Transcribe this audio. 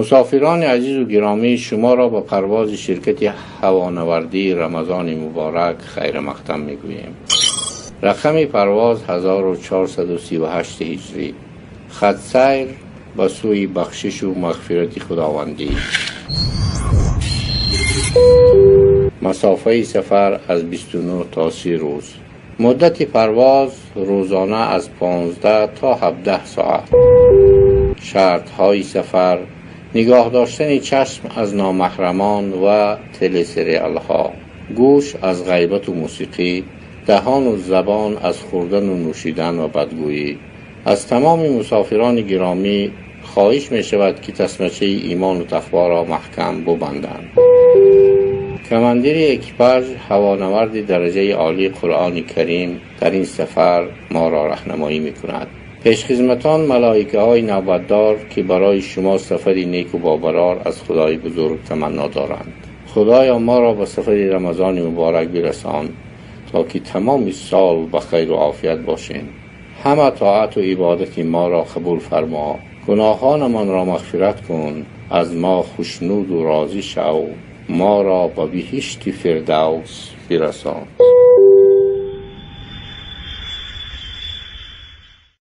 Мусофирони азизу гиромӣ, шуморо ба парвози ширкати ҳавонавардии Рамазони муборак хайрмақдам мегӯем. Рақами парвоз 1438 ҳиҷрӣ. Хатсайр ба сӯи бахшишу мағфирати худовандӣ. Масофаи сафар аз 29 то 30 рӯз. Муддати парвоз рӯзона аз 15 то 17 соат. Шартҳои сафар: нигоҳ доштани чашм аз номаҳрамон ва телесериалҳо, гӯш аз ғайбату мусиқӣ, даҳону забон аз хӯрдану нӯшидан ва бадгӯӣ. Аз тамоми мусофирони гиромӣ хоҳиш мешавад, ки тасмачаи имону тақворо маҳкам бубанданд. Командири экипаж, ҳавонаварди дараҷаи олии Қуръони Карим, дар ин сафар моро раҳнамоӣ мекунад. Пешхизматон малоикаҳои навбатдор, ки барои шумо сафари неку бобарор аз Худои бузург таманно доранд. Худоё, моро ба сафари Рамазони муборак бирасон, то ки тамоми сол ба хайру офият бошем. Ҳама тоату ибодати моро қабул фармо, гуноҳонамонро мағфират кун, аз мо хушнуду розӣ шав, моро ба биҳишти Фирдавс бирасон.